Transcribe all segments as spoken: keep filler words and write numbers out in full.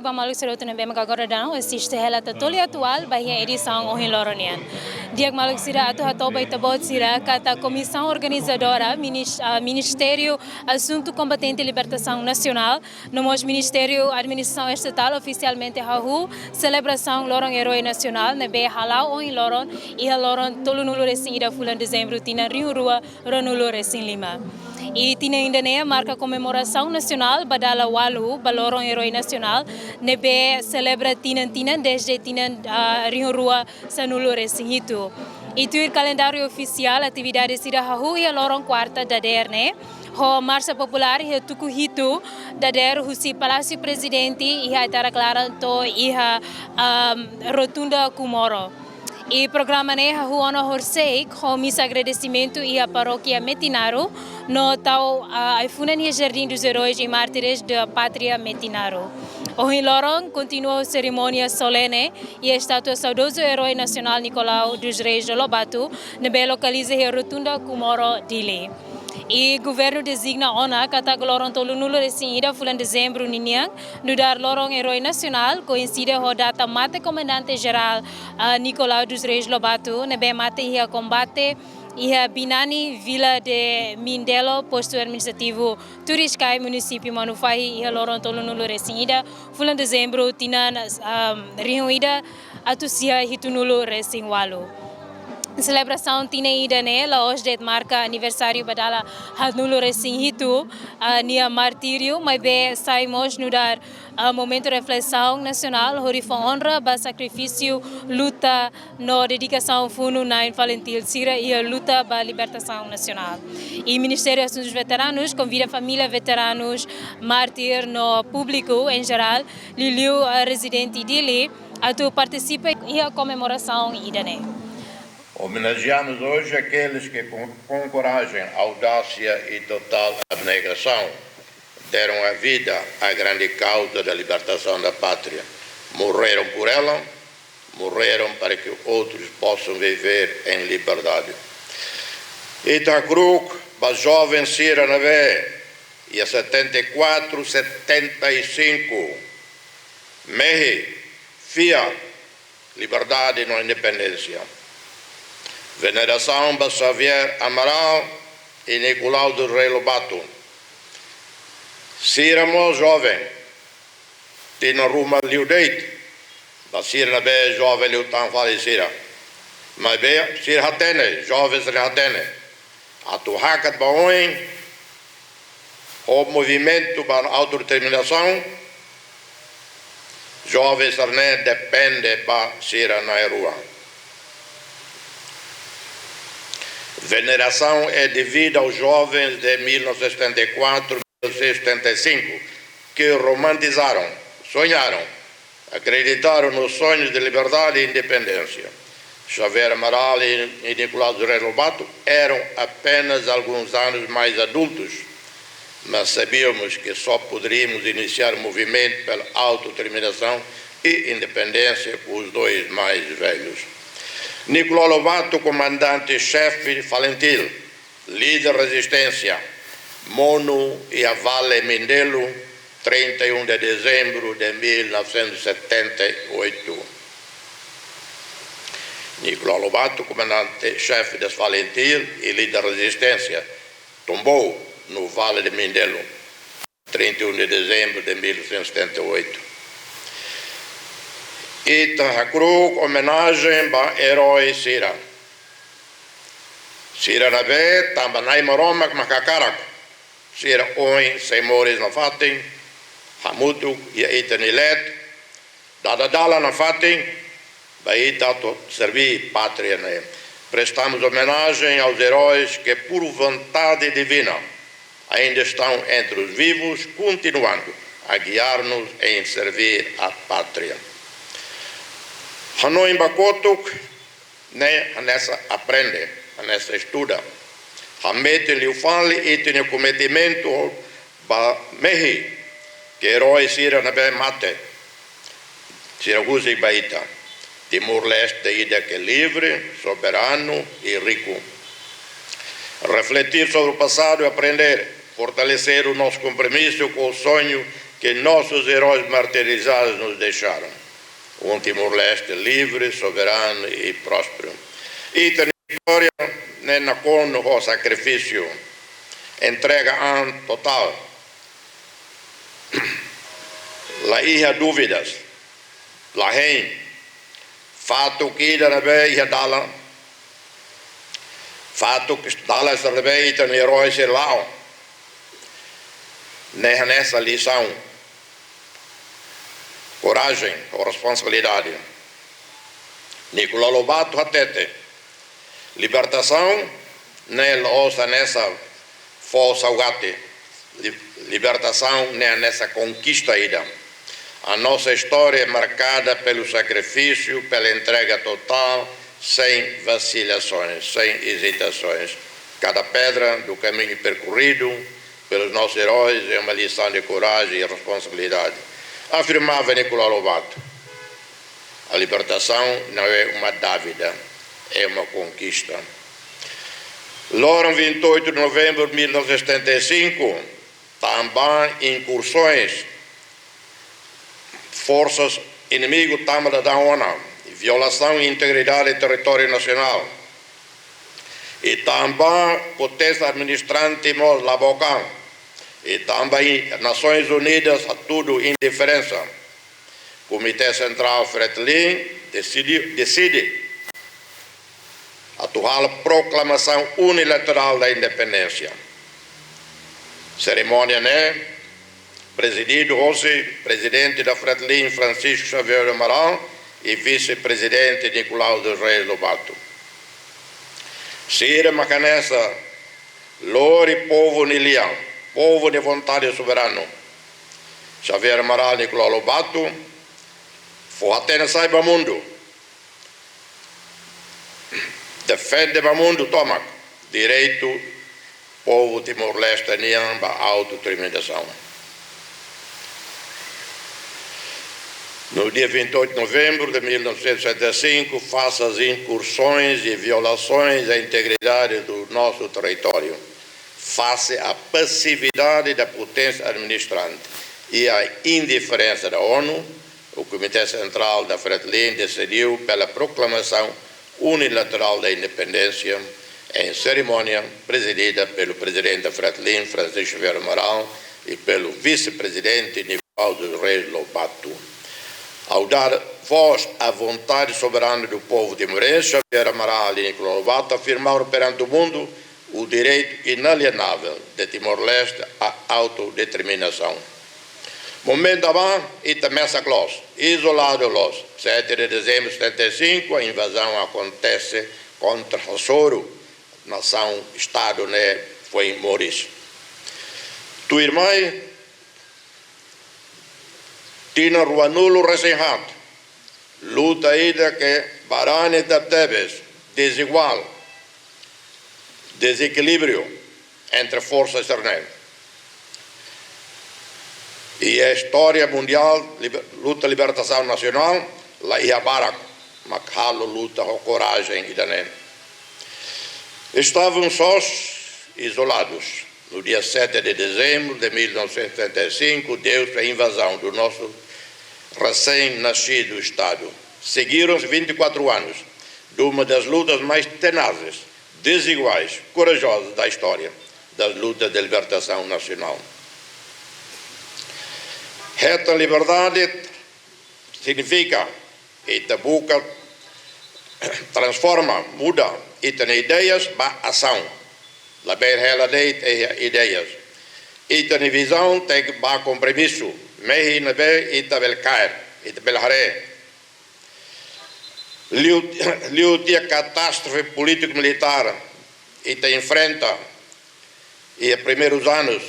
Ba maluk sira hotu ne'ebé mak agora daudaun asiste hela Tatoli Atuál ba iha edisaun ohin loron nian. Di'ak maluk sira, atu hato'o ba ita-boot sira katak komisaun organizadora, minis-, ah, Ministériu Asuntu Kombatente Libertasaun Nasionál, no mós Ministériu Administrasaun Estatál ofisialmente hahú selebrasaun Loron Eroi Nasionál ne'ebé hala'o ohin loron iha loron tolunulu-resin-ida fulan Dezembru tinan rihun rua ruanulu-resin-lima. I tinan ida-ne'e marka komemorasaun nasionál ba dala ualu ba Loron Eroi Nasionál ne'ebé selebra tinan-tinan dezde tinan, ah, rihun rua sanulu-resin-hitu. I tuir kalendáriu ofisiál, atividade sira hahú iha loron kuarta dadeer ne'e ho marsa populár iha tuku hitu dadeer husi Palásiu Prezidente iha Aitarak Laran to'o iha, ahm, Rotunda Comoro. I programa ne'e hahú ona horisehik ho misa agradesimentu iha Parókia Metinaro, no tau, ah, ai-funan iha Jardim dos Heróis e Mártires da Pátria Metinaro. Ohin loron kontinua ho serimónia solene iha estátua saudozu eroi nasionál Nicolau dos Reis Lobato, ne'ebé lokaliza iha Rotunda Comoro, Dili. I governu dezigna ona katak loron tolunulu-resin-ida fulan Dezembru ninian nu'udar Loron Eroi Nasionál, koinside ho data mate Komandante Jerál, ah, Nicolau dos Reis Lobato, ne'ebé mate iha kombate iha Binani, Vila de Mindelo, Postu Administrativu Turiscai, Munisípiu Manufahi, iha loron tolunulu-resin-ida fulan Dezembru tinan, ahm, rihun ida atus sia hitunulu-resin-ualu. Selebrasaun tinan ida-ne'e la'ós de'it marka aniversáriu ba dala haatnulu-resin-hitu, ah, nia martíriu, maibé sai mós nu'udar, ah, momentu reflesaun nasionál hodi fó onra ba sakrifísiu, luta no dedikasaun funu-na'in FALINTIL sira iha luta ba libertasaun nasionál. I Ministériu Asuntus Veteranus konvida família veteranus, mártir no públiku em geral, liuliu, ah, rezidente Dili, atu partisipa iha komemorasaun ida-ne'e. Homenageamos hoje aqueles que, com, com coragem, audácia e total abnegação, deram a vida à grande causa da libertação da pátria. Morreram por ela, morreram para que outros possam viver em liberdade. Ita hakru'uk ba joven sira ne'ebé iha setenta e quatro, setenta e cinco, mehi, fiar, liberdade no independénsia. Venerasaun ba Xavier Amaral i Nicolau dos Reis Lobato. Sira mós joven, tinan ruma liu de'it, ba sira ne'ebé joven liután fali sira. Maibé sira hatene, joven sira hatene. Atu hakat ba oin, ho movimentu ba autodeterminasaun, joven sira-ne'e depende ba sira na'in-rua. Veneração é devida aos jovens de mil novecentos e setenta e quatro, mil novecentos e setenta e cinco, que romantizaram, sonharam, acreditaram nos sonhos de liberdade e independência. Xavier Amaral e, e Nicolau dos Reis Lobato eram apenas alguns anos mais adultos, mas sabíamos que só poderíamos iniciar o movimento pela autodeterminação e independência com os dois mais velhos. Nicolau Lobato, comandante-chefe FALINTIL, líder rezisténsia, monu iha Vale Mindelo, trinta e um de dezembro de mil novecentos e setenta e oito. Nicolau Lobato, comandante-chefe das FALINTIL e líder rezisténsia, tombou no Vale de Mindelo, trinta e um de dezembro de mil novecentos e setenta e oito. Ita hakru'uk omenajen ba eroi sira. Sira ne'ebé tanba Na'i Maromak mak hakarak sira ohin sei moris nafatin hamutuk iha ita-nia leet, dada dalan nafatin ba ita atu serbí pátria ne'e. Prestamos homenagem aos heróis que, por vontade divina, ainda estão entre os vivos, continuando a guiar-nos em servir a pátria. Hanoin ba kotuk, ne'e hanesan aprende, hanesan estuda. Hametin liu fali ita-nia kometimentu ba mehi, ke eroi sira ne'ebé mate, sira husik ba ita. Timor-Leste ida ke livre, soberano e rico. Refletir sobre o passado e aprender, fortalecer o nosso compromisso com o sonho que nossos heróis martirizados nos deixaram. Um Timor-Leste livre, soberano e próspero. Ita-nia vitória ne'e nakonu ho sakrifísiu, entrega an totál. La iha dúvidas, la hein. Fatuk ida ne'ebé iha dalan, fatuk dalan sira ne'ebé ita-nia herói sira la'o. Ne'e hanesan lisaun, korajen ho responsabilidade. Nicolau Lobato hatete: libertasaun ne'e la'ós hanesan foho saugati. Li-, libertasaun ne'e hanesan konkista ida. A nossa história é marcada pelo sacrifício, pela entrega total, sem vacilações, sem hesitações. Cada pedra do caminho percorrido pelos nossos heróis é uma lição de coragem e responsabilidade, afirmava Nicolau Lobato. A libertação não é uma dávida, é uma conquista. Loron vinte e oito de novembro de mil novecentos e setenta e cinco, tanba incursões, forças inimigo tama dadaun ona, violação à integridade do território nacional. I tanba potência administrante mós la book an. I tanba i Nações Unidas hatudu indiferensa, Komité Sentrál Fretilin deside, deside atu halo proklamasaun unilaterál da independénsia. Serimónia ne'e prezididu hosi Prezidente da Fretilin, Francisco Xavier Amaral, i Vise-Prezidente Nicolau dos Reis Lobato. Sira mak hanesan lori povu nia lian, povu nia vontade soberanu. Xavier Amaral, Nicolau Lobato fó hatene sai ba mundu, defende ba mundu tomak direitu povu Timor-Leste nian ba autodeterminasaun. No dia vinte e oito de novembro de mil novecentos e setenta e cinco, face às incursões e violações à integridade do nosso território, face à passividade da potência administrante e à indiferença da ONU, o Comitê Central da Fretilin decidiu pela proclamação unilateral da independência, em cerimónia presidida pelo presidente da Fretilin, Francisco Xavier Amaral, e pelo vice-presidente Nicolau dos Reis Lobato. Ao dar voz à vontade soberana do povo timorense, Xavier Amaral e Nicolau Lobato afirmaram perante o mundo o direito inalienável de Timor-Leste à autodeterminação. Momentu ne'ebá, ita mesak loos, izoladu loos. Sete de dezembro de setenta e cinco, a invasão acontece contra Hasoro, nasaun, estadu ne'e foin moris. Tuirmai, tinan ruanulu-resin-haat, luta ida ke barani tebetebes, deziguál, dezekilíbriu entre forsa sira-ne'e. I iha istória mundiál, liber-, luta libertasaun nasionál, la iha barak mak halo luta ho korajen ida-ne'e. Estavam sós, isolados. No dia sete de dezembro de mil novecentos e setenta e cinco, deu-se a invasão do nosso recém-nascido Estado. Seguiram-se vinte e quatro anos de uma das lutas mais tenazes, desiguais, corajosas da história das lutas de libertação nacional. Hetan liberdade signifika ita buka transforma, muda ita-nia ideias ba asaun. Labele hela de'it iha ideias. Ita-nia vizaun tenke ba kompromisu, mehi ne'ebé ita bele kaer, ita bele haree. Liu, liu tiha katástrofe polítiku-militár ita enfrenta iha primeirus anus,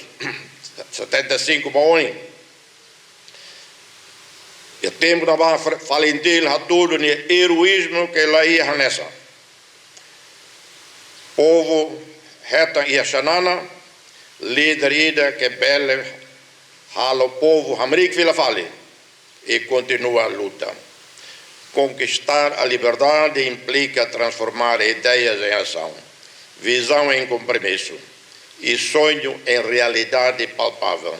setenta e cinco ba oin. Iha tempu ne'ebá Fre-, FALINTIL hatudu nia eroízmu ke la iha hanesan. Povu hetan iha Xanana líder ida ke bele halo povu hamriik fila fali i kontinua luta. Conquistar a liberdade implica transformar ideias em ação, visão em compromisso e sonho em realidade palpável.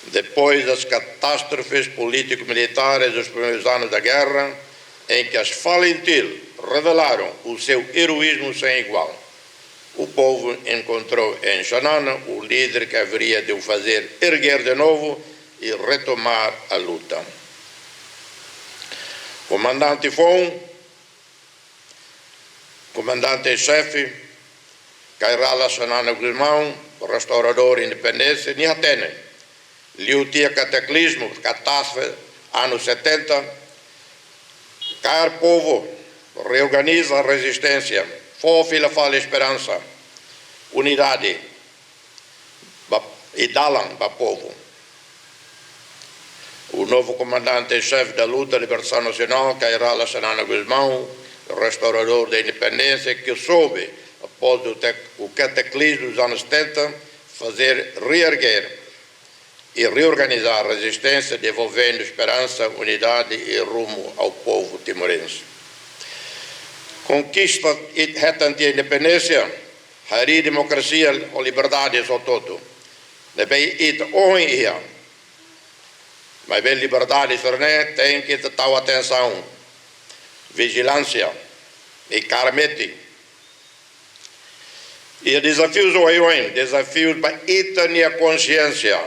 Depois das catástrofes político-militares dos primeiros anos da guerra, em que as FALINTIL revelaram o seu heroísmo sem igual, o povo encontrou em Xanana o líder que haveria de o fazer erguer de novo e retomar a luta. Comandante foun, comandante em chefe, Kay Rala Xanana Gusmão, restauradór independénsia, nia hatene. Liu tiha kataklizmu, catástrofe, anos setenta, kaer povu, reorganiza rezisténsia, fó fila fali esperansa, unidade, ba, i dalan ba povu. O novo comandante-chefe da luta de libertação nacional, Kay Rala Xanana Gusmão, restauradór da independénsia, que soube, após o tec-, o cataclismo dos anos setenta, fazer reerguer e reorganizar a rezisténsia, devolvendo esperansa, unidade e rumo ao povo timorense. Konkista ita hetan tiha independénsia, harii demokrasia ho liberdade hotu-hotu. Ne'ebé ita ohin iha. Maibé liberdade sira-ne'e tenke ita tau atensaun, vijilánsia, i kaer metin. I dezafius oioin, dezafius ba ita-nia konxiénsia.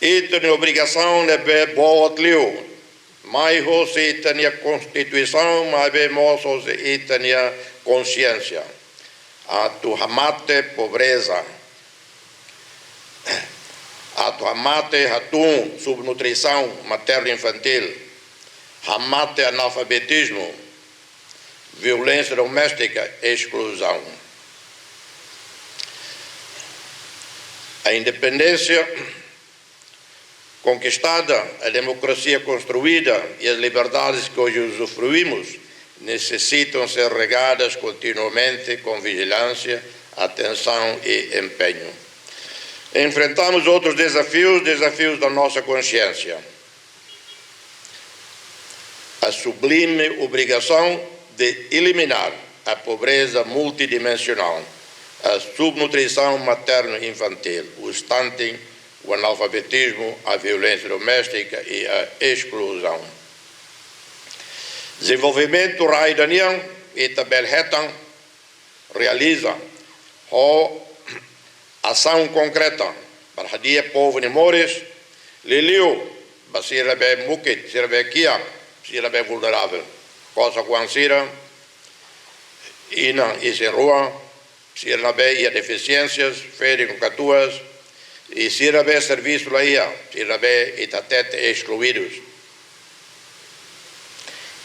Ita-nia obrigasaun ne'ebé boot liu, mai hosi ita-nia konstituisaun, maibé mós hosi ita-nia konxiénsia. Atu hamate pobreza. Atu hamate hatún subnutrisaun materno-infantíl. Hamate analfabetizmu, violénsia doméstika, eskluzaun. A independénsia konkistada, a democracia construída e as liberdades que hoje usufruímos necessitam ser regadas continuamente com vigilância, atenção e empenho. Enfrentamos outros desafios, desafios da nossa consciência. A sublime obrigação de eliminar a pobreza multidimensional, a subnutrição materno-infantil, o stunting, o analfabetismo, a violência doméstica e a exclusão. Dezenvolvimentu rai ida-nian, ita bele hetan, realiza, ho asaun konkreta, para hadi'a povu nia moris, liuliu ba sira be mukit, sira be kiak, sira be vulneravel. Kosar-oan sira, inan isin-rua, sira ne'ebé iha defisiénsias, ferik no katuas, i sira be servisu la iha, sira be ita hatete eskluidus.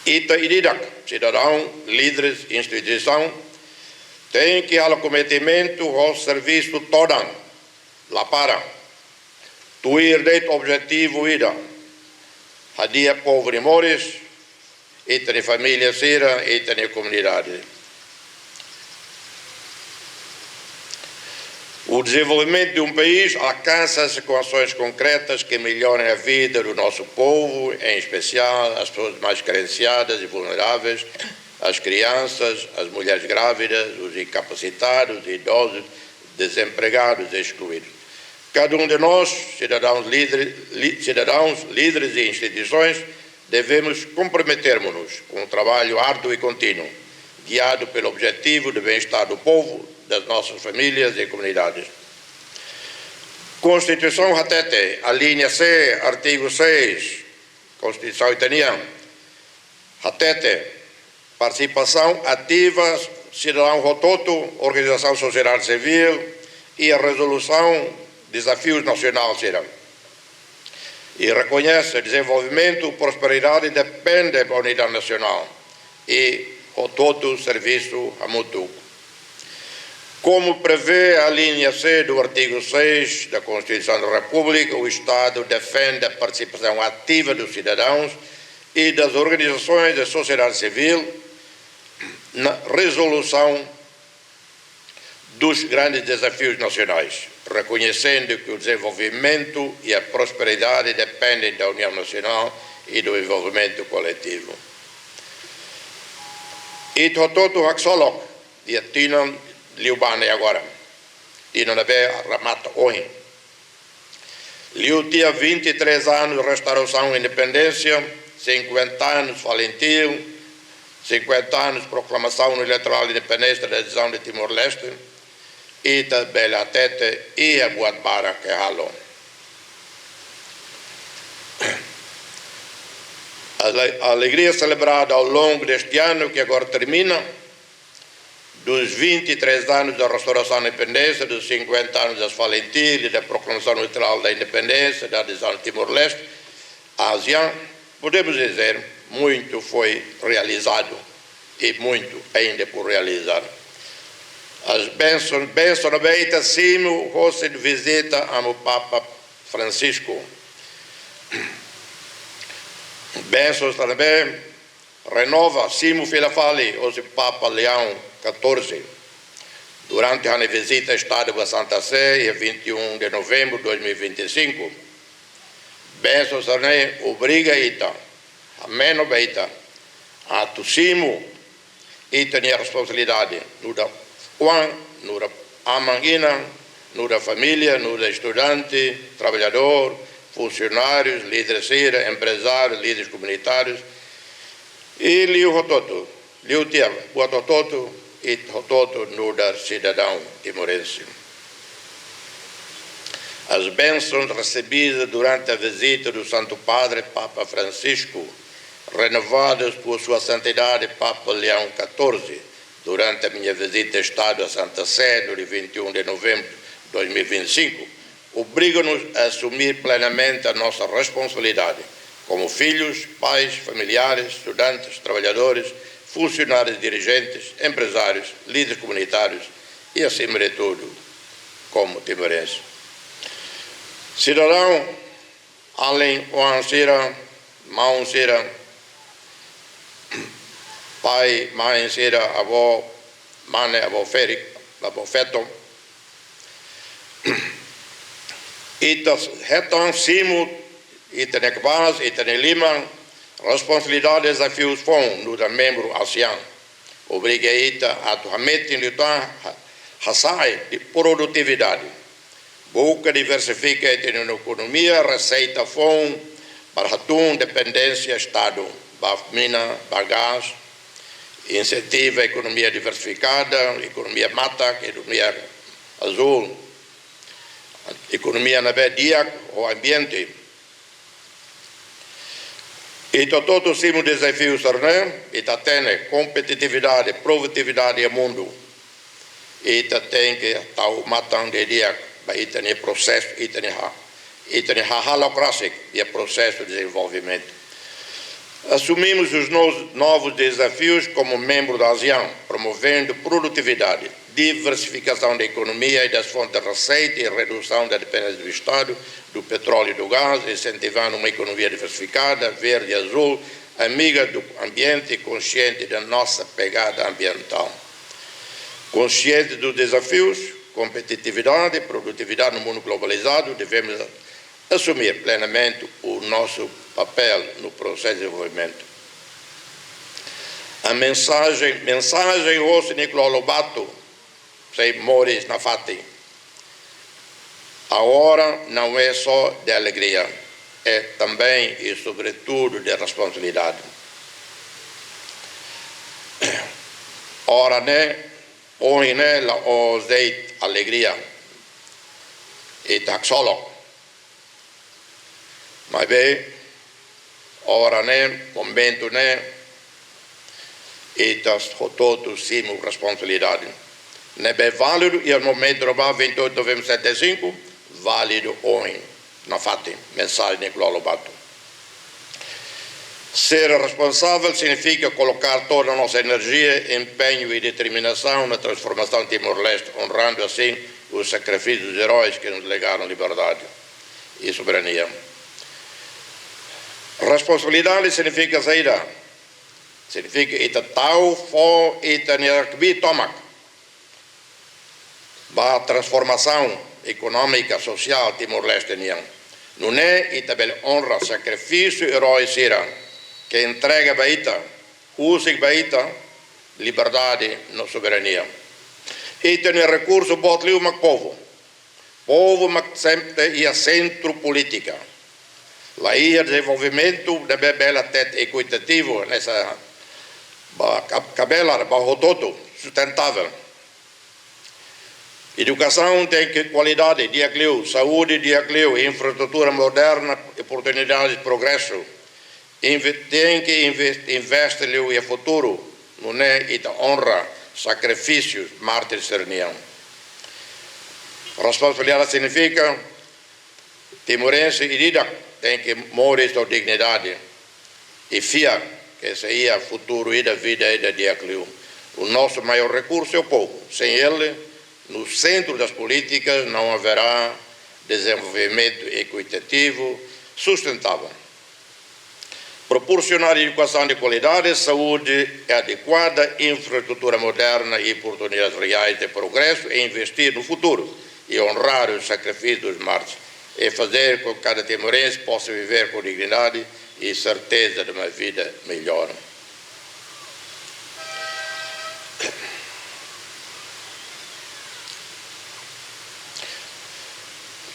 Ita ida-idak, sidadaun, líderes, instituisaun, tenke halo komprometementu ho servisu todan, la para. Tuir de'it objetivu ida, hadi'a povu nia moris, ita-nia família sira, ita-nia komunidade. O desenvolvimento de um país alcança-se com ações concretas que melhorem a vida do nosso povo, em especial as pessoas mais carenciadas e vulneráveis, as crianças, as mulheres grávidas, os incapacitados, idosos, desempregados, excluídos. Cada um de nós, cidadãos, líderes, li-, cidadãos, líderes e instituições, devemos comprometermos-nos com um trabalho árduo e contínuo, guiado pelo objetivo do bem-estar do povo, das nossas famílias e comunidades. Konstituisaun hatete, alínea C, artigu seis, Konstituisaun ita-nian, hatete, partisipasaun ativa sidadaun hotu-hotu, organizasaun sosiedade sivíl, iha rezolusaun dezafius nasionál sira. I rekoñese dezenvolvimentu, prosperidade depende da unidade nasionál i hotu-hotu servisu hamutuk. Como prevê a alínea C do artigo seis da Constituição da República, o Estado defende a participação ativa dos cidadãos e das organizações da sociedade civil na resolução dos grandes desafios nacionais, reconhecendo que o desenvolvimento e a prosperidade dependem da união nacional e do envolvimento coletivo. Ita hotu-hotu haksolok iha tinan liubá ne'e agora. Tinan ne'ebé remata ohin. Liu tiha vinte e três anos restaurasaun independénsia, cinquenta anos Falintil, cinquenta anos proklamasaun unilaterál independénsia da divizaun de Timor-Leste, ita bele hatete iha buat barak ke halo. A ale-, a alegria celebrada ao longo deste ano que agora termina, dos vinte e três anos da restauração da independência, dos cinquenta anos das Falintil e da proclamação unilateral da independência da divisão de Timor-Leste, ASEAN, podemos dizer, muito foi realizado e muito ainda por realizar. As bênçãos, bênção ne'ebé ita simu hosi vizita Amu Papa Francisco. Bênçãos também renova, simu fila fali hosi Papa Leão catorze, durante hane vizita Estadu ba Santa Sé, dia vinte e um de novembro de dois mil e vinte e cinco. Bênção sira-ne'e obriga ita, hameno ba ita, atu simu ita-nia responsabilidade, nu'udar oan, nu'udar aman-inan, nu'udar família, nu'udar estudante, trabalhadór, funsionárius, líderes sira, emprezárius, líderes komunitárius, i liu hotu-hotu, liu tiha buat hotu-hotu, i hotu-hotu nu'udar sidadaun timorense. As bênçãos recebidas durante a visita do Santo Padre Papa Francisco, renovadas por Sua Santidade Papa Leão catorze, durante a minha visita de Estado a Santa Sé, no dia vinte e um de novembro de dois mil e vinte e cinco, obriga-nos a assumir plenamente a nossa responsabilidade como filhos, pais, familiares, estudantes, trabalhadores, funcionários, dirigentes, empresários, líderes comunitários e, acima de tudo, como timorense. Sidadaun, alin oan sira, maun sira, pai, mãe sira, avó, mane, avó ferik, avó feto. Ita hetan simu, ita-nia kbaas, ita-nia liman, responsabilidade, dezafius foun nu'udar membru ASEAN. Obriga ita atu hametin liután ha-, hasa'e produtividade. Buka diversifika ita-nia ekonomia, reseita foun, para hatún dependénsia Estadu, ba mina, ba gás, insentiva ekonomia diversifikada, ekonomia matak, ekonomia azúl, ekonomia ne'ebé di'ak ho ambiente. Ita hotu-hotu simu dezafiu sira-ne'e, ita hatene kompetitividade, produtividade iha mundu. Ita tenke tau matan didi'ak ba ita-nia prosesu, ita-nia ha-, ita-nia hahalok rasik iha prosesu dezenvolvimentu. Assumimos os nos-, novos desafios como membro da ASEAN, promovendo produtividade, diversificação da economia e das fontes de receita e redução da dependência do Estado do petróleo e do gás, incentivando uma economia diversificada, verde e azul, amiga do ambiente e consciente da nossa pegada ambiental. Consciente dos desafios, competitividade e produtividade no mundo globalizado, devemos assumir plenamente o nosso papel no processo de desenvolvimento. A mensagem, mensagem hosi Nicolau Lobato, sei moris nafatin. A hora não é só de alegria, é também e sobretudo de responsabilidade. Hora ne'e, ohin ne'e, la'ós de'it alegria, ita haksolok. Maibé, hora ne'e, momentu ne'e, ita hotu-hotu simu responsabilidade. Ne'ebé válidu iha momentu ne'ebá, vinte e oito de novembro de setenta e cinco, válidu ohin, nafatin, mensajen Nicolau Lobato. Ser responsável significa colocar toda a nossa energia, empenho e determinação na transformação de Timor-Leste, honrando assim os sacrifícios dos heróis que nos legaram liberdade e soberania. Responsabilidade signifika saida? Signifika ita tau fó ita-nia kbiit tomak ba transformasaun ekonómika, sosiál Timor-Leste nian. Nune'e ita bele onra sakrifísiu erói sira ke entrega ba ita, husik ba ita, liberdade no soberania. Ita-nia rekursu boot liu mak povu. Povu mak sempre iha sentru polítika. La iha dezenvolvimentu ne'ebé bele hatete ekuitativu, hanesan ba ka-, kabelar ba hotu-hotu, sustentável. Edukasaun tenke kualidade, di'ak liu, saúde, di'ak liu, infraestrutura moderna, oportunidade, progresu. Inve-, tenke inve-, investe liu iha futuru, nune'e ita onra sakrifísiu mártir sira-nian. Responsabilidade signifika timorense ida-idak tenke moris ho dignidade i fiar ke sei iha futuru ida, vida ida di'ak liu. O nosso maior recurso é o povo. Sem ele, no centro das políticas, não haverá desenvolvimento equitativo, sustentável. Proporcionar educação de qualidade, saúde adequada, infraestrutura moderna e oportunidades reais de progresso e investir no futuro e honrar os sacrifícios dos mártires. É fazer com que cada timorense possa viver com dignidade e certeza de uma vida melhor.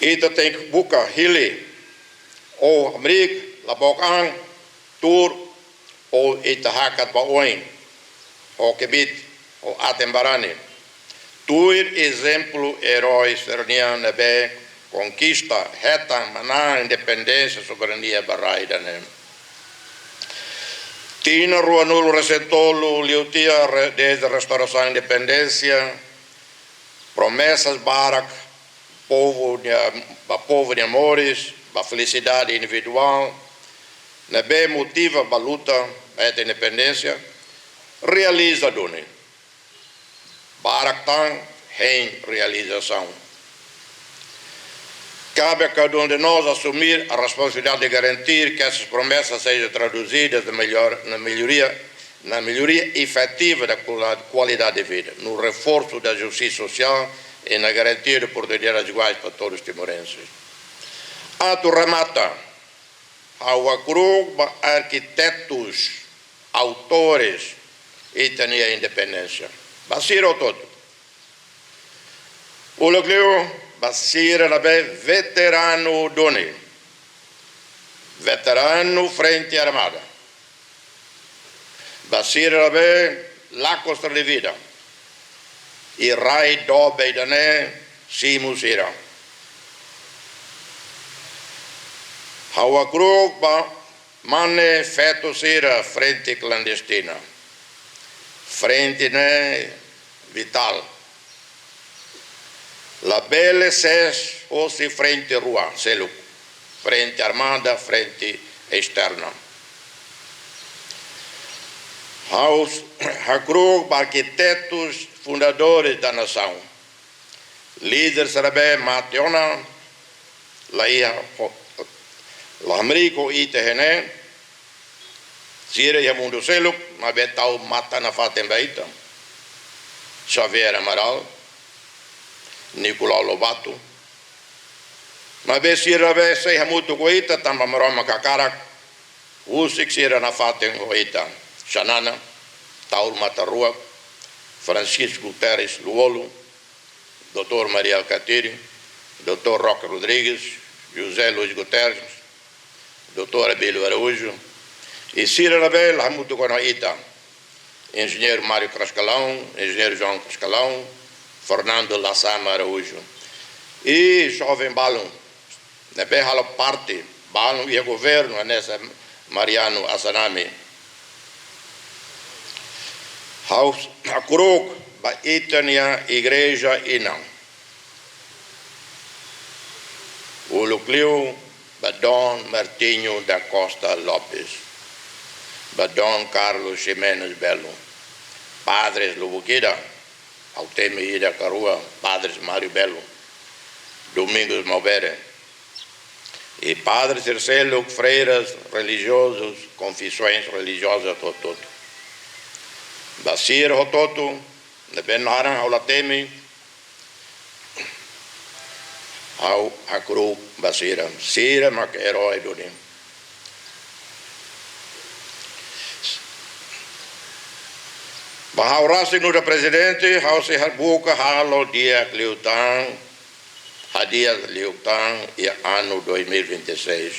Ita tenke buka hili, o hamriik, la book aan, tuur, o ita hakat ba oin, o kbiit, o aten-barani. Tuir ezemplu erói sira-nian ne'ebé konkista, hetan, manán independénsia, soberania ba rai ida-ne'e. Tinan ruanulu-resin-tolu liu tiha re-, desde restaurasaun independénsia, promesas barak povu nia, ba povu nia moris, ba felisidade individuál, ne'ebé motiva ba luta ba ita independénsia, realiza duni. Barak tan hein realizasaun. Cabe a cada um de nós assumir a responsabilidade de garantir que essas promessas sejam traduzidas na melhor, na melhoria, na melhoria efetiva da quala-, qualidade de vida, no reforço da justiça social e na garantia de oportunidades iguais para todos os timorenses. Atu remata, ha'u hakru'uk ba arkitetus, autores ita-nia independénsia. Ba sira hotu-hotu. Uluk liu, ba sira ne'ebé veteranu duni. Veteranu Frente Armada. Ba sira ne'ebé lakos terdivida. I rai doben ida-ne'e simu sira. Ha'u hakru'uk ba mane feto sira frente klandestina. Frente ne'e vitál. Labele ses hosi frente rua seluk. Frente armada, frente esterna. Ha'u hakru'uk ba arkitetus fundadores da nasaun. Líder sira ne'ebé mate ona, la iha ho-, la hamriik ho ita iha ne'e, sira iha mundu seluk, maibé tau matan nafatin ba ita. Xavier Amaral, Nicolau Lobato, maibé sira ne'ebé sei hamutuk ho ita, tanba Maromak hakarak, husik sira nafatin ho ita. Xanana, Taur Matan Ruak, Francisco Guterres Lú-Olo, doutór Mari Alkatiri, doutór Roque Rodrigues, José Luís Guterres, doutór Abílio Araújo, i sira ne'ebé la hamutuk ona ho ita, enjeñeiru Mário Cascalão, enjeñeiru João Cascalão, Fernando Lassama Araújo, i joven balun ne'ebé halo parte, balun iha governu, hanesan Mariano Assanami. Ha'u hakru'uk ba ita-nia igreja inan. Uluk liu ba Dom Martinho da Costa Lopes, ba Dom Carlos Ximenes Belo, padres lubuk ida, ha'u temi ida ka rua, padres Mário Belo, Domingos Maubere, i padres sira seluk, freiras, religiozus, konfesoens relijiozas hotu-hotu. Ba sira hotu-hotu, ne'ebé naran ha'u la temi, ha'u hakru'uk ba sira, sira mak erói duni. Ba ha'u rasik nu'udar prezidente, ha'u sei buka halo di'ak liután, hadi'a liután iha ano dois mil e vinte e seis.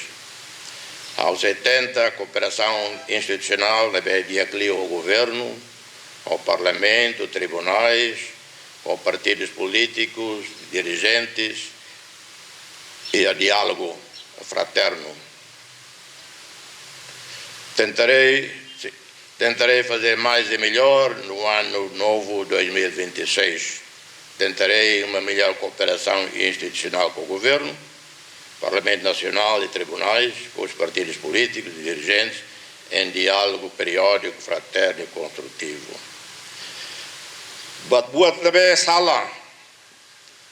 Ha'u sei tenta kooperasaun institusionál ne'ebé di'ak liu ho governu, ho parlamentu, tribunais, ho partidus polítikus, dirijentes, iha diálogu fraternu. Tentarei, tentarei fazer mais e melhor no ano novo dois mil e vinte e seis. Tentarei uma melhor cooperação institucional com o governo, Parlamento Nacional e tribunais, com os partidos políticos e dirigentes, em diálogo periódico, fraterno e construtivo. Buat-buat ne'ebé sala,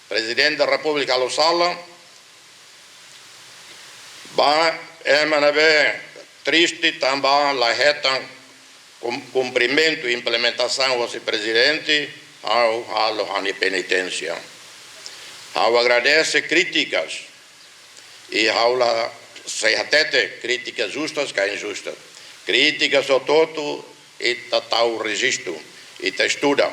Prezidente da Repúblika halo sala, ba ema ne'ebé triste tanba la hetan kum-, kumprimentu implementasaun husi Prezidente, ha'u halo ha'u-nia peniténsia. Ha'u agradese krítikas, i ha'u la sei hatete krítikas justas ka injustas. Krítikas hotu-hotu ita tau rejistu, ita estuda.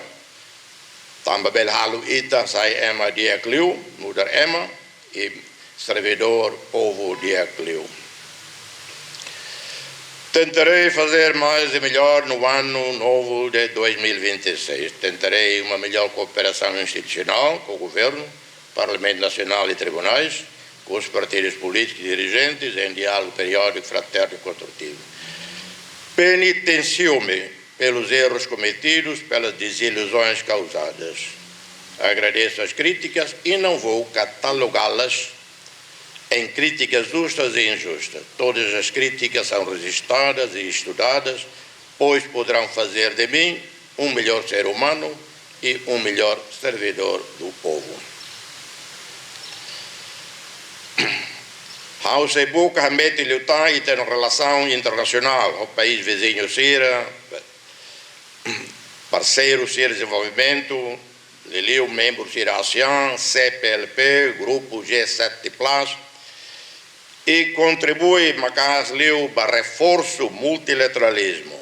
Tanba bele halo ita sai ema di'ak liu, nu'udar ema, i servidór povu di'ak liu. Tentarei fazer mais e melhor no ano novo de dois mil e vinte e seis. Tentarei uma melhor cooperação institucional com o governo, Parlamento Nacional e tribunais, com os partidos políticos e dirigentes, em diálogo periódico, fraterno e construtivo. Penitensio-me pelos erros cometidos, pelas desilusões causadas. Agradeço as críticas e não vou catalogá-las em críticas justas e injustas. Todas as críticas são registadas e estudadas, pois poderão fazer de mim um melhor ser humano e um melhor servidor do povo. Ha'u sei buka hametin liután ita-nia relasaun internasionál ho país viziñu sira, parseiru sira dezenvolvimentu, liuliu membru sira ASEAN, C P L P, grupu G sete plus, i kontribui maka'as liu ba reforsu multilateralizmu.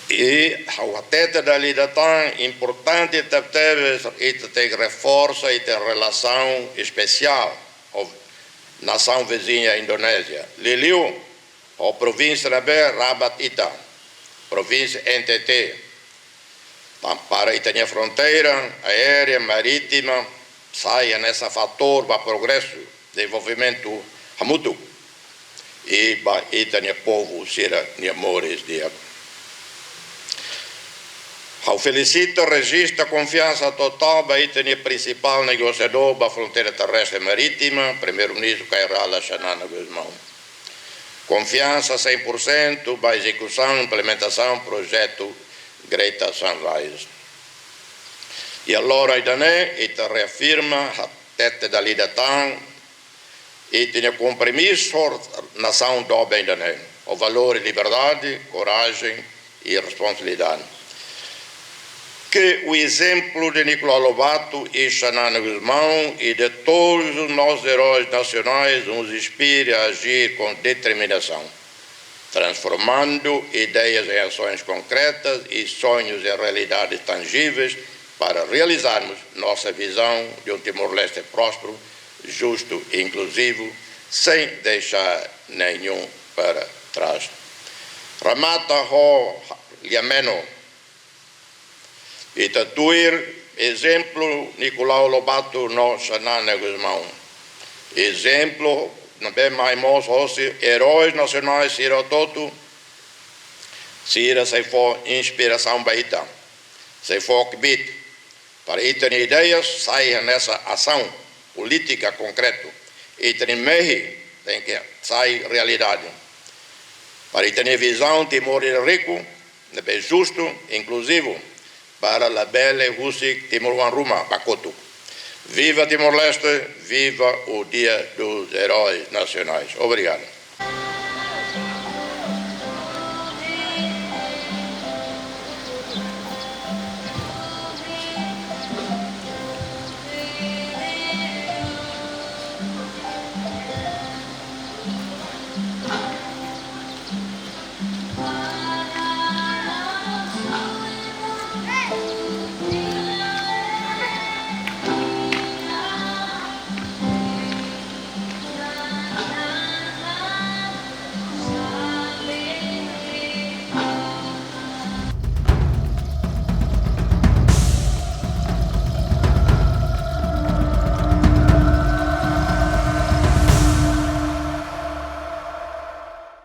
I ha'u hatete dala ida tan importante tebetebes ita tenke reforsa ita-nia relasaun espesiál ho nasaun viziña Indonézia. Liuliu ho provínsia ne'ebé rabat ita, provínsia N T T. Tan para ita-nia fronteira aérea, marítima, sai hanesan fatór ba progresu, dezenvolvimentu hamutuk, i ba ita-nia povu sira-nia moris di'ak. Ha'u felisita, rejista konfiansa totál ba ita-nia prinsipál negosiadór ba fronteira terrestre marítima, Primeiru-Ministru Kay Rala Xanana Gusmão. Konfiansa cem por cento ba ezekusaun, implementasaun projetu Greater Sunrise. I agora ida-ne'e, ita reafirma, hatete dala ida tan, ita-nia kompromisu ho nasaun doben ida-ne'e, ho valór liberdade, korajen i responsabilidade. Que o exemplo de Nicolau Lobato e Xanana Gusmão e de todos os nossos heróis nacionais nos inspire a agir com determinação, transformando ideias em ações concretas e sonhos em realidades tangíveis para realizarmos nossa visão de um Timor-Leste próspero, justo e inclusivo, sem deixar nenhum para trás. Remata ho liameno. Ita tuir ezemplu Nicolau Lobato no Xanana Gusmão. Ezemplu ne'ebé mai mós hosi heróis nasionais sira hotu-hotu, sira sei fó inspirasaun ba ita, sei fó kbiit para ita-nia ideias sai hanesan asaun polítika konkretu. Ita-nia mehi tenke sai realidade. Para ita-nia vizaun Timor ida riku, ne'ebé justu, inkluzivu, para labele husik timoroan ruma ba kotuk. Viva Timor-Leste, viva o Dia dos Heróis Nacionais. Obrigadu.